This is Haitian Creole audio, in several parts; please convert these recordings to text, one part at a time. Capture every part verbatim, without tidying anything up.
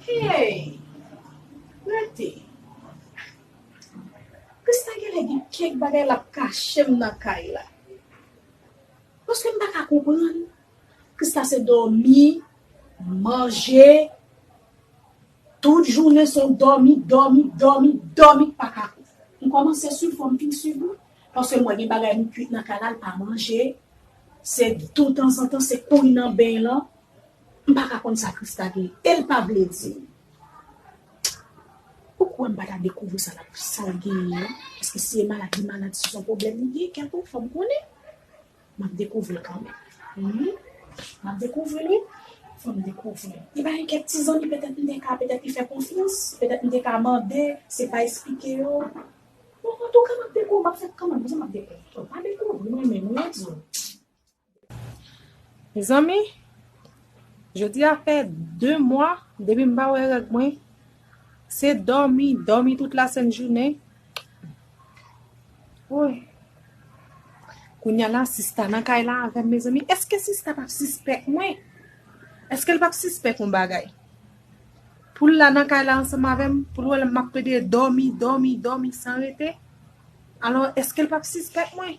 Hey! Rete. Krista genlè gen kèk bagay l ap kache m nan kay la. Paske m pa ka konprann. Krista se dòmi, manje, tout jounen se yon dòmi, dòmi, dòmi, dòmi, pa ka. M kòmanse swiv, fò m fin swiv wi. Paske m wè gen bagay m kwit nan kay la, l pa manje. Se toutanzantan, se kouri nan beny lan. M pa ka konn sa Krista gen. E l pa vle di m. Ou kwè m pa ta dekouvri sa l ap, sa l genyen an? Paske si e malad, li malad, si se yon pwoblèm li genyen, kèlkonk fò m konnen. M ap dekouvri l kanmenm. Wi. M ap dekouvri l, wi. Fò m dekouvri l. Li pa gen kèk ti zanmi, petèt m te ka, petèt li fè konfyans, petèt m te ka mande, se pa esplike yo. Bon, antouka, m ap dekouvri, m ap fè kanmenm, konsa m ap dekouvri. Tou, pa dekouvri mwen menm, wi, m di w. Mezanmi, jodi a fè de mwa depi m pa wè règ mwen. Se dòmi, dòmi tout lasent jounen. Woy. Kounye a la, sista nan kay la avè m, mezanmi. Èske sista p ap sispèk mwen? Èske l p ap sispèk yon bagay? Pou l la nan kay la ansanm avè m, pou l wè m ap plede dòmi, dòmi, dòmi san rete. Alò, èske l p ap sispèk mwen?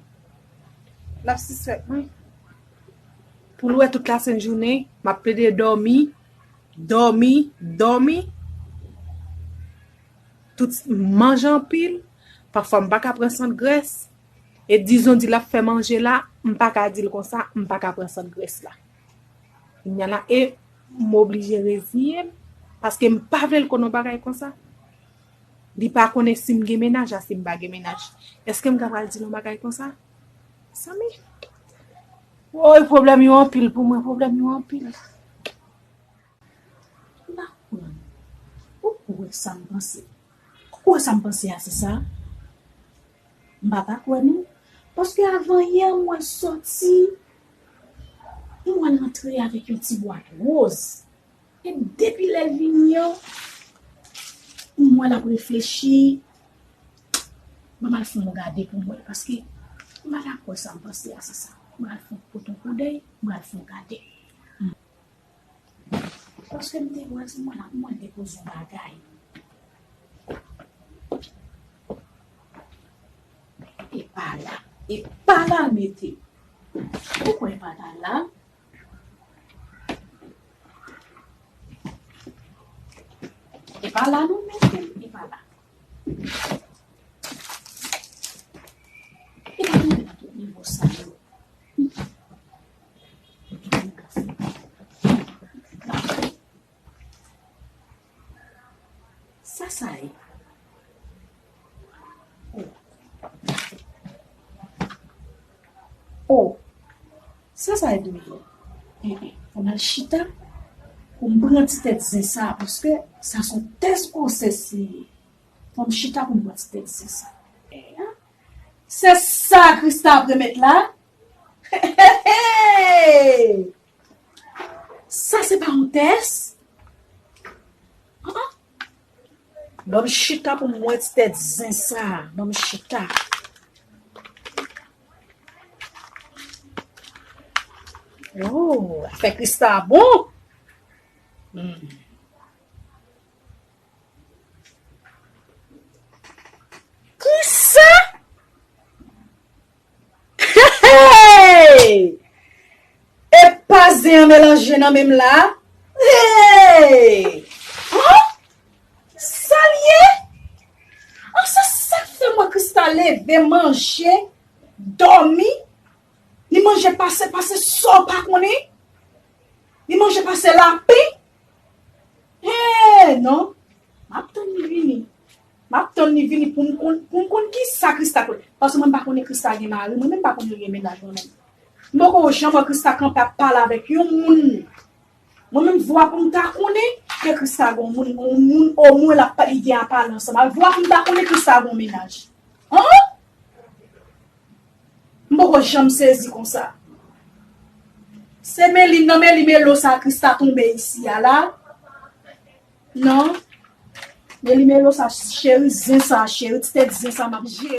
L ap sispèk mwen. Pou l wè tout lasent jounen, m ap plede dòmi, dòmi, dòmi. Tout manje anpil, pafwa m pa ka pran sant grès. E dizon di l ap fè manje la, m pa ka di l konsa, m pa ka pran sant grès la. Kounye a la, e m oblije reziye m, paske m pa vle l konn yon bagay konsa. Li pa konnen si m gen mennaj a si m pa gen mennaj. Èske m ka pral di l yon bagay konsa? Mezanmi. Woy, pwoblèm yo anpil pou mwen, pwoblèm yo anpil. M pa konprann. Ou kwè sa m panse? Ou kwè sa m panse a, se sa? M pa ta kwè non. Paske avan yè, m wè l sòti, m wè l antre avèk yon ti bwat wòz. E depi lè l vini an, m wè l ap reflechi. Ban m al fè yon gade pou m wè, paske m pa ta kwè sa m panse a, se sa. M pral fè yon, pote yon koudèy, m pral fè yon gade. Paske m te wè l, se mwen la, mwen depoze yon bagay. E pa la. E pa la l mete. Ou kwè e pa ta la? E pa la nou mete l, e pa la. E pa tonbe nan tout nivo sa yo. Sa sa ye? Oh. Oh. Sa sa ye tou ye? Eh, eh. Fò m al chita pou m pran ti tèt zen sa, paske sa se yon tès gwosès li ye. Fò m chita pou m pran ti tèt zen sa. Eh, se sa Krista ap remèt la? Sa se pa yon tès? An, an. Ban m chita pou m wè ti tèt zen sa. Ban m chita. Oh, afè Krista bon. Hmm. Krista? Hey! Epa zen an melanje nan men m la. Hey! An? Sa l ye? An, se sa k fè mwen Krista leve, manje, dòmi. Li manje pase, pase sa w pa konnen. Li manje pase lapen. Hey, non. M ap tann li vini. M ap tann li vini pou m konn, pou m konn kisa Krista konn. Paske mwen m pa konnen Krista gen mari, mwen menm m pa konnen l gen mennaj mwen menm. M poko janm wè Krista kanpe ap pale avèk yon moun. Mwen menm vwa pou m ta konnen ke Krista gen yon moun, yon moun omwen l ap pa, li gen ap pale ansanm avè l. Vwa pou m ta konnen Krista gen yon mennaj. An? M poko janm sezi konsa. Se men li, nan men li melo sa Krista tonbe isi a la. Non. Men li melo sa cheri, zen sa cheri, ti tèt zen sa m ap jere.